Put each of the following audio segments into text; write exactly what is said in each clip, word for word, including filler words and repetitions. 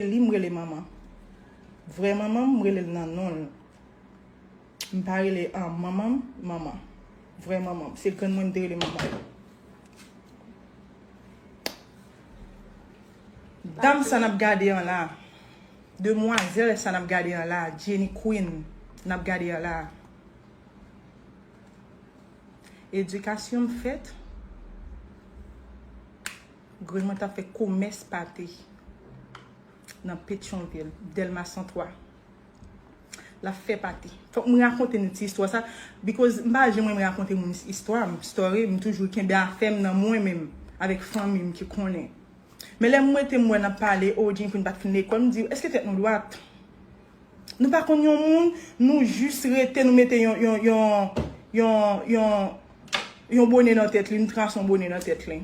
li m rele manman. Vrè manman m, m rele l nan non l. M pa rele an manman m, manman. Vrè manman m. Se grann mwen m te rele manman. Dam sa n ap gade an la. Demwazèl sa n ap gade an la. Jenny Queen n ap gade an la. Edikasyon m fèt. Grann mwen t ap fè komès pate nan Petyonvil, Dèlma san twa. L ap fè pati. Fòk mwen rakonte nou ti istwa sa, because m pa janm renmen rakonte moun istwa m, story, m toujou kenbe afè m nan mwen menm, avèk fanmi m ki konnen. Men lè m rete m wè n ap pale, oh, Jenny Queen pa t fin lekòl, m di, èske tèt nou dwat? Nou pa konn yon moun, nou jis rete, nou mete yon, yon, yon, yon, yon, yon bone nan tèt li, nou trase yon bone nan tèt li.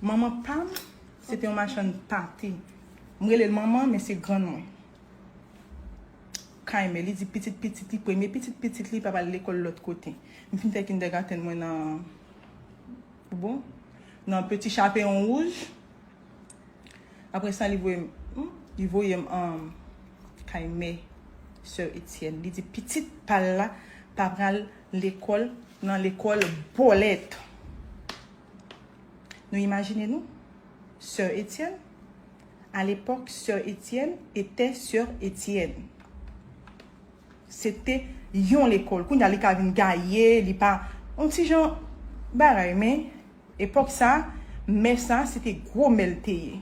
Manman pa m, se te yon machann pate. M rele l manman, men se grann mwen. Kay mè, li di pitit pitit li, premye pitit pitit li, pa pral lekòl lòt kote. M fin fè kindergarten mwen nan, bon, nan Peti Chapeyon Wouj. Apre sa, li voye m, hmm, li voye m, um, kay mè, Sè Etienne. Li di pitit pa l la pa pral lekòl, nan lekòl Bòlèt. Nou imajine nou? Sè Etienne? À l'époque, Sè Etienne était Sè Etienne. Se te yon lekòl. Kounye a, li ka vin gaye, li pa, yon ti jan bagay, men epòk sa, mè sa, se te gwo mè l te ye.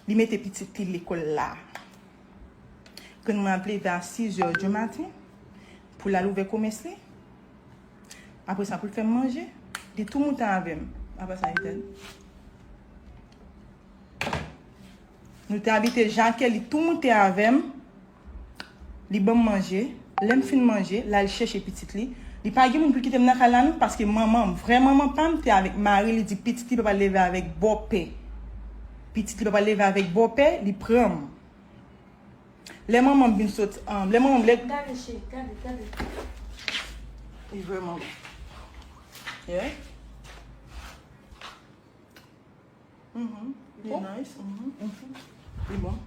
Li mete pitit li lekòl la. Grann mwen ap leve a sizè di maten pou l al ouvè komès li. Apre sa, pou l fè m manje, li tou moute avè m. Apre sa, li fè. Nou te abite Jakèl, li tou moute avè m. Li ban m manje. Lè m fin manje, l al chèche pitit li. Li pa gen moun pou l kite m nan kay la non, paske manman m, vrè manman pa m, te avèk mari, li di pitit li pa pral leve avèk bòpè. Pitit li pa pral leve avèk bòpè, li pran m. Lè manman m vin soti, um, lè manman m, lè Gade, cheri, gade, gade. Li vrèman bon. Yeah. Mhm. Li bon? Nice. Mhm. Mhm. Li bon.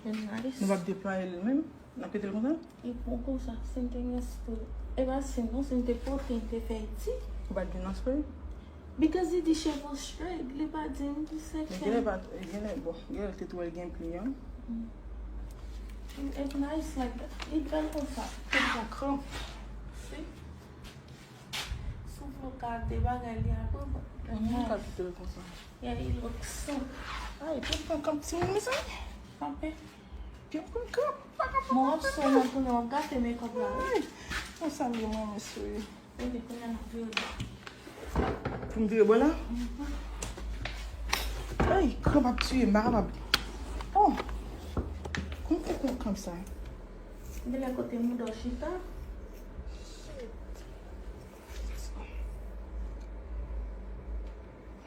Li nice. Nou p ap deplwaye l menm? N ap kite l konsa? Li bon konsa, si n te gen spray. E pa si non, si n te pote, n te fè iti. Ou pa t gen nan spray? Because li di cheveux straight, li pa di m pou se kè. Genlè pa, genlè, bon, genlè te twò gen pli an. Mm. It nice like that. Li bèl konsa. Li pa kranp. Si. Si w vle w ka de bagay li apre, bon. Mhm, ka kite l konsa. Yeah, it looks so. Ay, pye m pran kranp timoun, mezanmi. Kanpe. Pye m pran kranp. Bon, w ap sou nan tounen, w ap gate makeup la, wi. Ay, konsa m ye mwen, mesye. Ok, kounye a n ap vire bò. Pou m vire bò la? Mhm. Ay, kranp ap tiye m, m pa kapab. Oh! Kòman w fè pran kranp sa? Genlè kote mouda w chita. Shit.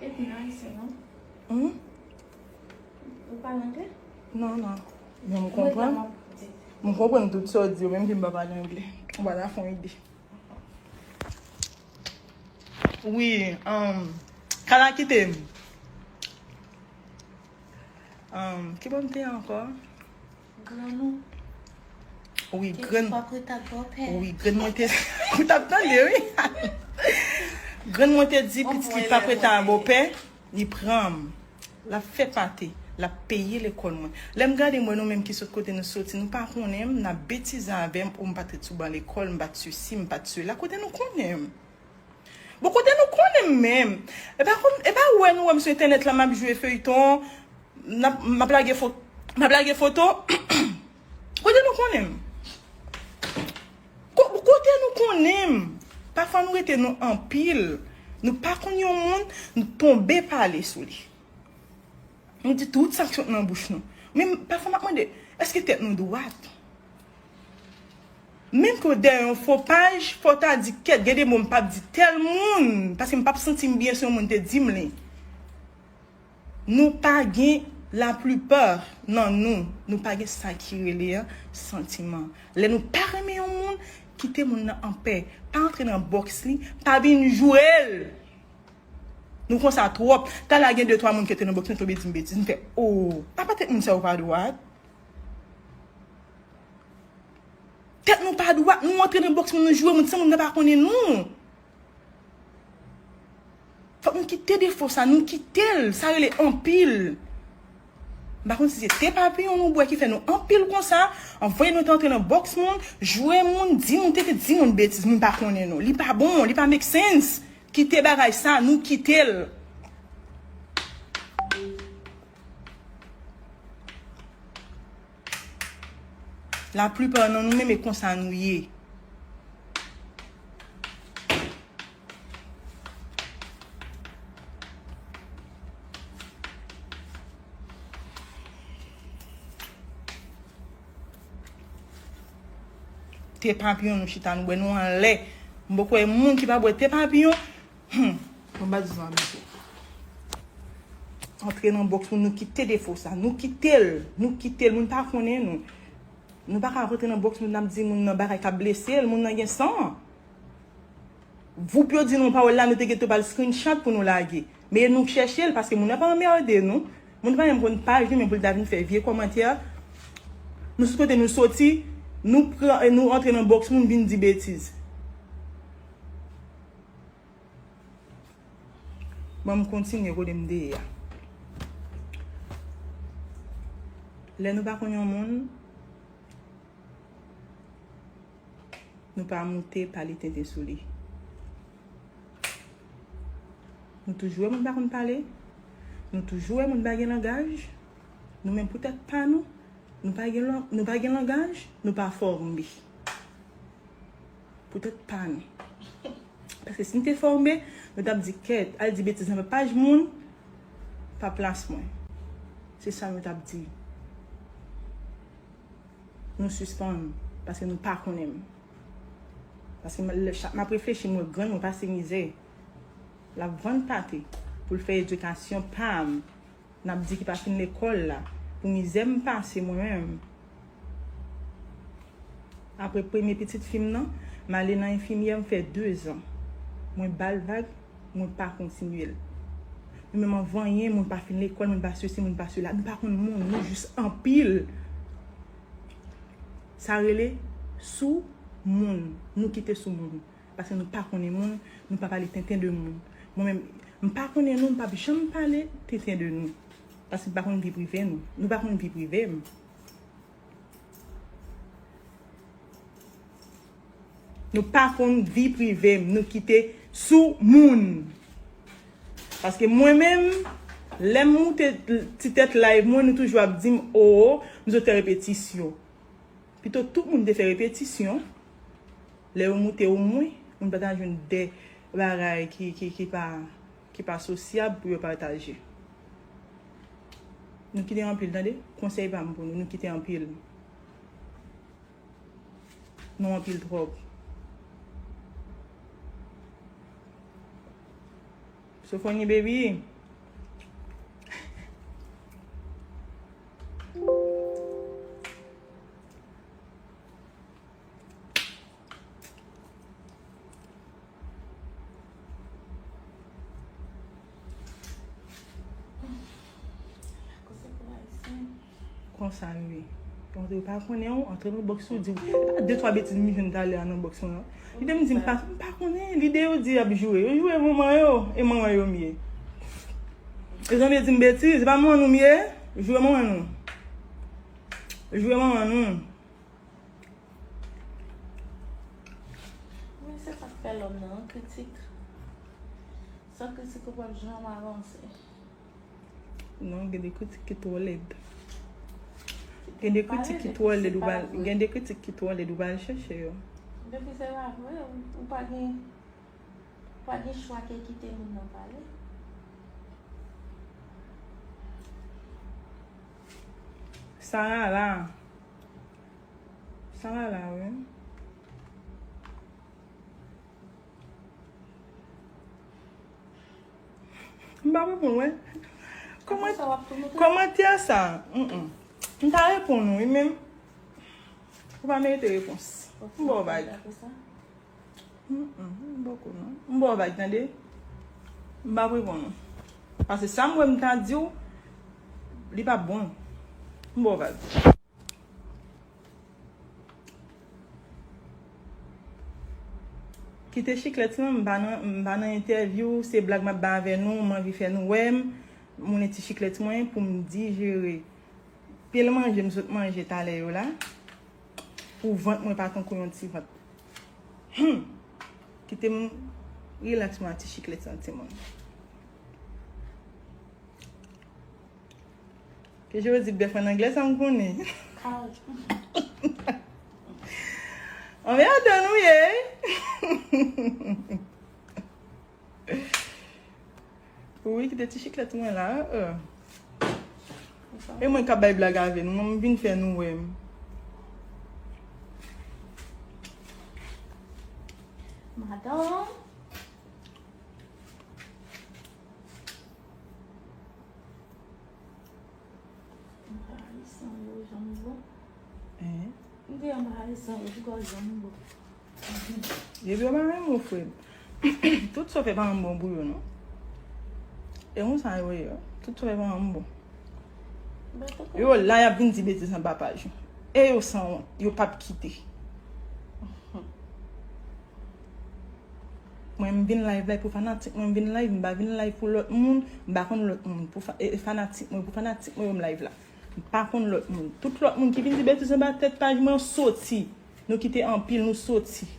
Epi nan ayisyen, non? Hmm? Ou pale anglè? Non, non. Men m konprann. M konprann tout sa w di yo, menm si m pa pale anglè. Ou pa ta fè yon ide. Wi, um, Kala kite m. Um, ki bò m te ye ankò? Grann ou. Wi, grann. Te di pa preta bòpè. Wi, grann mwen te, ou t ap tande, wi. Grann mwen te di pitit li pa preta bòpè, li pran m. L ap fè pate, l ap peye lekòl mwen. Lè m gade mwen, nou menm ki sot kote nou soti, nou pa konnen m, n ap betize avè m, ou m pa t ret sou ban lekòl, m pa t sesi, m pa t sela. Kote nou konnen m? Bon, kote nou konnen m menm? E pa konn, e pa ou wè nou wè m sou entènèt la, m ap jwe feyton, m ap, m ap lage fo-, m ap lage foto. Kote nou konnen m? Ko-, kote nou konnen m? Pafwa nou rete nou anpil, nou pa konn yon moun, nou tonbe pale sou li. Nou di tout sa k sot nan bouch nou. Men pafwa m ap mande, èske tèt nou dwat? Menm ke w dèyè yon fo paj, fò w ta di, kèt, gen de mo m p ap di tèl moun, paske m p ap santi m byen si yon moun te di m li. Nou pa gen, laplipa nan nou, nou pa gen sa ki rele santiman. Lè nou pa renmen yon moun, Kite moun nan anpè. Pa antre nan bòks li, pa vin jwe l. Nou konsa twòp. Talè a gen de twa moun ki antre nan bòks mwen, tonbe di m betiz. M fè, o, apa tèt moun sa yo pa dwat? Tèt nou pa dwat, nou antre nan bòks moun, nou jwe moun, san moun nan pa konnen nou. Fòk nou kite defo sa, nou kite l, sa rele anpil. M pa konn si se te papiyon nou bwè ki fè nou anpil konsa, anvoye nou te antre nan bòks moun, jwe moun, di moun, te, te di moun betiz, moun pa konnen nou. Li pa bon, li pa make sense. Kite bagay sa, nou kite l. Laplipa nan nou menm e konsa nou ye. Te papiyon nou chita, nou bwè nou anlè. M poko wè moun ki pa bwè te papiyon. Hmm. Bon, ba di zon abitye. Antre nan bòks moun, nou kite defo sa. Nou kite l. Nou kite l. Moun pa konnen nou. Nou pa ka rantre nan bòks moun, n ap di moun nan bagay k ap blese l. Moun nan gen san. Voup yo di nou pawòl la, nou te gentan pral screenshot pou nou lage. Men nou chèche l, paske moun nan pa anmède nou. Moun pa menm konn paj li, men pou l ta vin fè vye kòmantè. Nou sou kote nou soti, nou pran, nou antre nan bòks moun vin di betiz. Ban m kontinye kote m te ye a. Lè nou pa konn yon moun, nou pa moute pale tenten sou li. Nou toujou wè moun pa konn pale. Nou toujou wè moun pa gen langaj. Nou menm pou tèt pa nou, nou pa gen, nou pa gen langaj, nou pa fòme. Poutèt pa nou. Paske si n te fòme, nou t ap di kèt, al di betiz nan paj moun, pa plas mwen. Se sa nou t ap di. Nou sispann, paske nou pa konnen m. Paske m, lè chak m ap reflechi, m wè grann mwen pase mizè. L ap vann pate pou l fè edikasyon pa m. N ap di ki pa fin lekòl la, pou mizè m pase mwen menm. Apre premye pitit fi m nan, m ale nan enfimyè, m fè dezan. Mwen ba l vag, mwen pa kontinye l. Nou menm anvanyen, moun pa fin lekòl, moun pa sesi, moun pa sela. Nou pa konn moun, nou jis anpil. Sa rele sou moun. Nou kite sou moun. Paske nou pa konnen moun, nou pa pale tenten de moun. Mwen menm, m pa konnen nou, m p ap janm pale tenten de nou. Paske m pa konn vi prive nou. Nou pa konn vi prive m. Nou pa konn vi prive m. Nou kite sou moun. Paske mwen menm, lè m moute ti tèt live mwen, nou toujou ap di m, o, m sot fè repetisyon. Pito tout moun te fè repetisyon. Lè yo moute omwen, moun pa ta jwenn de bagay ki, ki, ki pa, ki pa sosyab pou yo pataje. Nou kite anpil, tande? Konsèy pa m pou nou, nou kite anpil. Nou anpil twòp. Sofoni, baby. Konsa nou ye. Yo pa konnen w, antre nan bòks ou di w. E pa de twa betiz m jwenn talè a nan bòks mwen an. Lide m di m pa, m pa konnen. Lide yo di y ap joure. Yo joure manman yo. E manman yo m ye. E zanmi di m betiz. E pa manman nou m ye. Joure manman nou. Joure manman nou. Men se sa k fè lòm nan an kritik. San kritik ou p ap janm avanse. Non, gen de kritik ki twò lèd. Gen de kritik ki twò lèd, ou pa, gen de kritik ki twò lèd, ou pa al chèche yo. Depi se pa vre, ou, ou pa gen, ou pa gen chwa ke kite moun nan pale. Sa a la. Sa la la, wi. M pa reponn, wè. Kòmantè sa, mm, mm. M ta reponn ou, wi, men ou pa merite repons. M ba w vag. Mm, mm, m poko non. M ba w vag, tande? M p ap reponn ou. Paske sa m wè m ta di w, li p ap bon. M ba w vag. Kite chiklèt lan, m pa nan, m pa nan entèvyou, se blag m ap bay avè nou, m anvi fè nou wè m, moulen ti chiklèt mwen pou m dijere pil manje m sot manje talè yo la, pou vant mwen pa tankou yon ti vant. Hmm. Kite m rilaks mwen ak ti chiklèt lan, timoun. Ke je veux dire bèf an anglè, sa m konnen. Anmèdan nou ye. Wi, kite ti chiklèt mwen la. Euh. E mwen k ap bay blag avè nou, m vin fè nou wè m. Madanm. Anba Ayisyen yo janm bon. Hein? M di anba Ayisyen yo, poukò janm bon? Depi yo pa renmen w, frè m. Tout sa w fè pa janm bon pou yo, non. E konsa yo ye, tout sa w fè pa janm bon. Yo la, y ap vin di betiz anba paj ou. E yo sanwont, yo p ap kite. Mwen, m vin live la pou fanatik mwen, m vin live, m pa vin live pou lòt moun, m pa konn lòt moun. Pou fa- e, e fanatik mwen, pou fanatik mwen yo m live la. M pa konn lòt moun. Tout lòt moun ki vin di betiz anba tèt paj mwen, soti. Nou kite anpil, nou soti.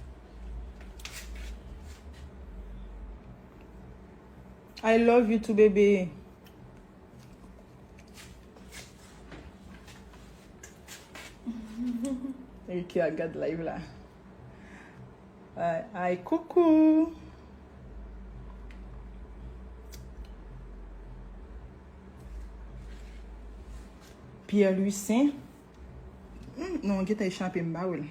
I love you too, bebe. Ricky a gad live la. Ay, ay, koukou. Pierre Louissaint. Hmm, non, gentan echape m pa wè l.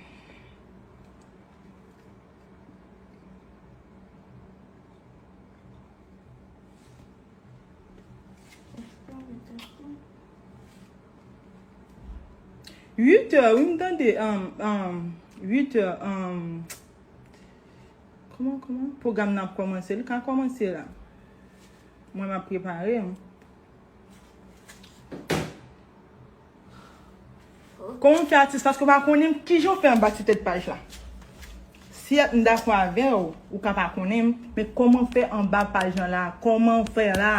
Uit è, wi, m tande, um, um, uit è, um, kòman, kòman? Pwogram nan ap kòmanse, li ka kòmanse la. Mwen, m ap prepare m. Kòman w fè atis? Paske w pa konnen m, kijan w fè anba ti tèt paj la? Si m dakò avè w, ou ka pa konnen m, men kòman w fè anba paj lan la? Kòman w fè la?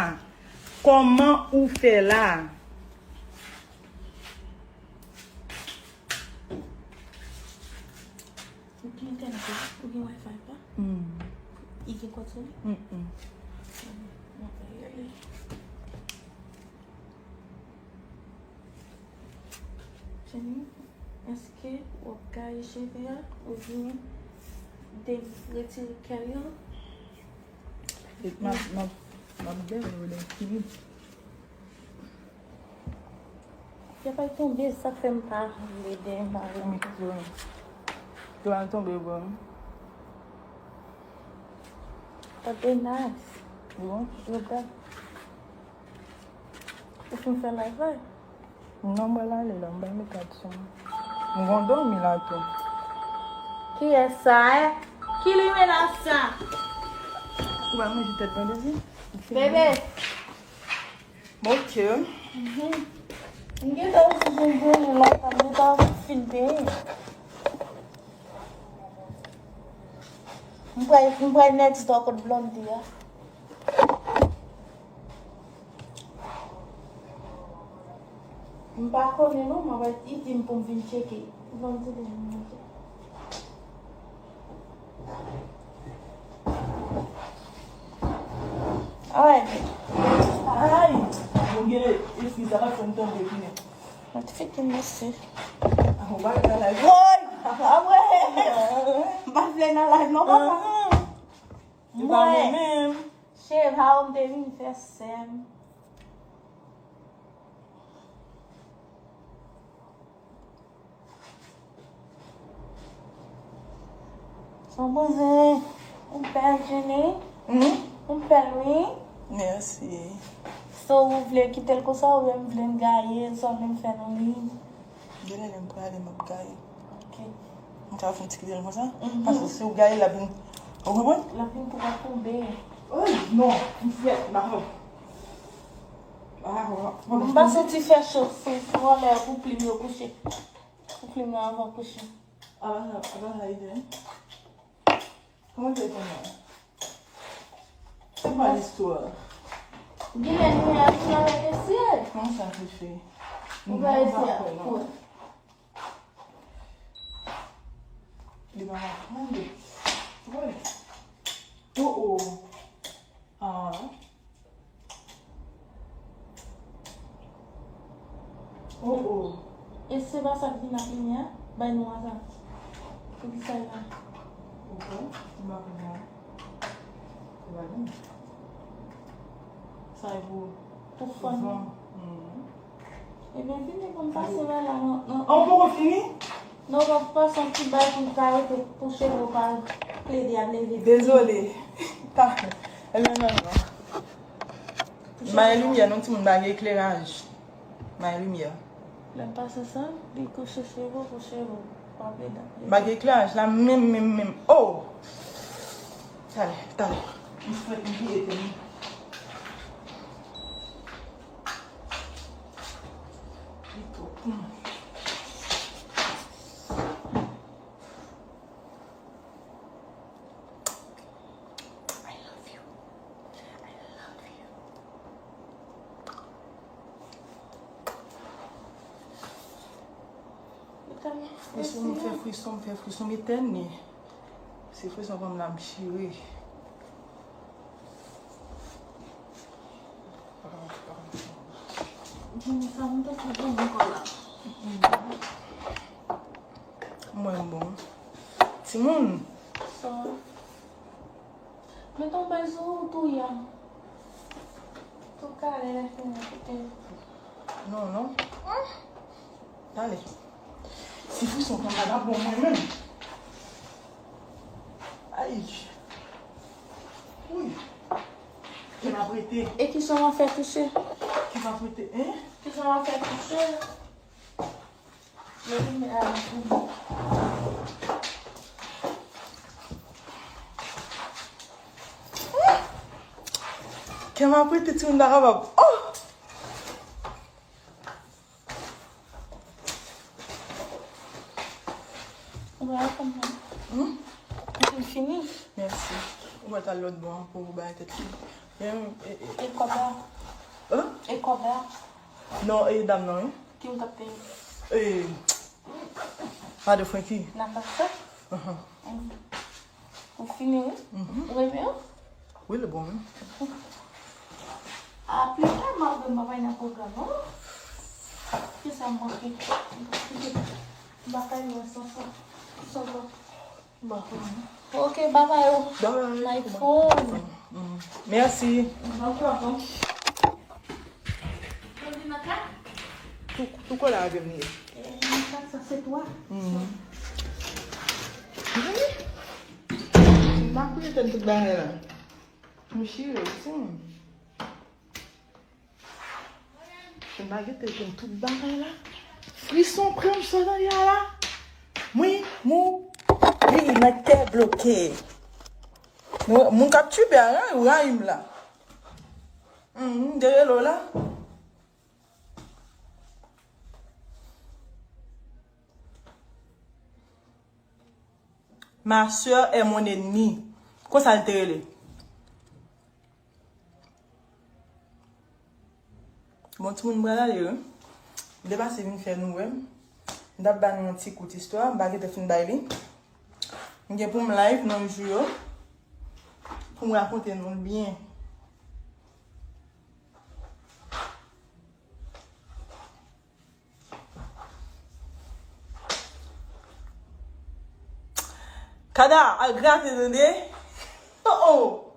Kòman ou fè la? Ou gen entènèt la? Ou gen Wi-Fi pa? Hmm. Li gen kòd sou li? Mm, mm. Jenny, èske w ap gaye cheve a oubyen de- retire kèl yo? E m ap, m ap, m ap gaye yo lè fini. Yo pral tonbe, sa fè m pa vle de mari m. Yo pral tonbe, bro. Tande nice. Bon. Yo bèl. Ou fin fè live la? Non, mwen ale la, m bay makeup sou mwen. M gon dòmi la tou. Kiyès sa, eh? Ki limena sa? Ou pa manje tèt nan depi? Bebe. Ok. Mhm. M gentan sou jen jen lontan, m gentan fin benyen. M pral, m pral next door kot Blondie a. M pa konnen non, mwen wè li di m pou m vin tcheke. Blondie di m vin tcheke. Ay! Ay! Bon, gen eskiz, sa pa fè m tonbe, kounya. Mwen te fè mesye. Ah, ou pa gen live. Woy! Ah, mwen! M pa vle nan live non, papa. Mwen! Cheva, ou m te vin fè sè m. Son bouzen, ou bèl, Jenny. Hmm? Ou bèl, wi. Mèsi. So, ou vle kite l konsa, oubyen m vle n gaye, sa w vle m fè nan li? Genlè lè m prale, m ap gaye. Ok. Sa fè yon ti kite l konsa. Paske si w gaye l ap vin. Ou konprann? L ap vin kou pa tonbe. Oh non, m frèt, m pa konn. Ah, m pa santi fè cho, se vòlè pou plim yo kouche. Pou plim yo avan kouche. Apa sa, apa sa ide? Kòman te konnen? Se pa listwa. Gilè, nou ya vin avèk esye. Kòman sa te fè? Ou va esye a. Li pa ka pran de. Woy. Oh, oh. Ah. Oh, oh. E se pa sa k vin ak limyè? Bay nou a sa. Pou ki sa la? Ou kwè? M pa konn la. Ou pa konn. Sa e pou, pou fòn. Pou fòn. Mhm. Ebyen, vini pou m pase bay la, non, non. An, ou poko fini? Non, non, pase yon ti bay pou m ka rete pou cheve w pa plede ap leve. Dezole. Ta. Ebyen, non, non. Bay limyè, non, timoun, bay ekleraj. Bay limyè. Lè m pase sa, li kouche cheve w, kouche cheve w. Pa plede ap leve. Bay ekleraj la, menm, menm, menm. Oh! Talè, talè. M fwèt, m bliye tèm. Li twòp pou mwen. I love you. I love you. Mesye, m fè frison, m fè frison, m etène. Se frison kòm la m chire. Jimmy, sa m te fè pou mwen kò la. Mwen bon. Timoun. Sa. Met yon bay sou ou tou ya. Tou kale lè fini koute. Non, non. Talè. Si frison pran la, la bon mwen menm. Ay. Wi. Kè m ap rete. E kisa w ap fè touche? Kè m ap rete, en? Kisa w ap fè touche? Mwen vin avèk ou. Kè m ap rete, timoun ta kapab. Oh! Ou wè kòman? Hmm? Ou fin fini? Mèsi. Ou wè ta lòt bò an pou ou bay tèt li. E, e, e. E kòb la? Hein? E kòb la? Non, e dam nan, wi. Ki m t ap peye? E, madan Franky. Nan pa sa? Ahan. Ou fini, wi? Mhm. Ou renmen an? Wi, li bon, wi. A, pli ta, malgre m pa bay nan pwogram, non? Kisa m manke? M pa kay wè san sa. San sa. Bon. Ok, babay, oh. Bye. My phone. Mm. Mèsi. No problem. Tou, tou kole avè m li ye. Eh, sa, sa se twa. Mm. M pa kouye tèt tout bagay la. M chire, wi. M pa gen tèt tout bagay la. Frison pran m sot anlè a la. Mwen, mou, wi, nan kè bloke. Nou, moun k ap tchibe a, ran, rayi m la. Hmm, m te rele w la. Ma sœur est mon ennemi. Konsa l te rele. Bon, timoun, m pral ale, wi. M te pase vin fè nou wè m. M t ap ba nou yon ti kout istwa. M pa gentan fin bay li. M gen pou m live nan jou yo. Pou m rakonte nou l byen. Kada, al grate, tande. Oh, oh.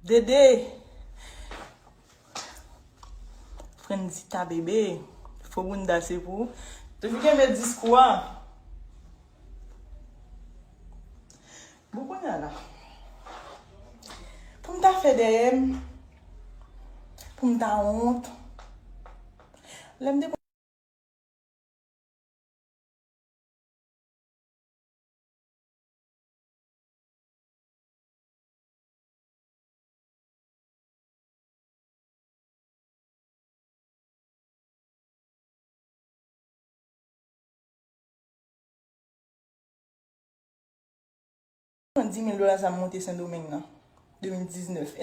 Dede. Frandita bebe. Fo bounda se pou ou. Depi kenbe diskou a. Bon, kounye a la. ta wont. Lè m te Pran dis mil dola sa m monte Sendomeng nan, de mil diznèf.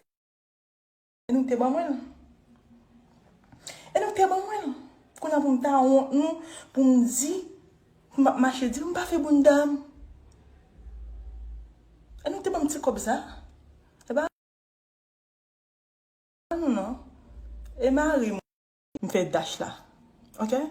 E nou te ban mwen l. E nou te ban mwen l. Kounye a pou m ta wont nou, pou m di, pou m ap mache di, m pa fè bounda m. E nou te ban m ti kòb sa. E pa nou non. E mari m, m fè dach la. Oke?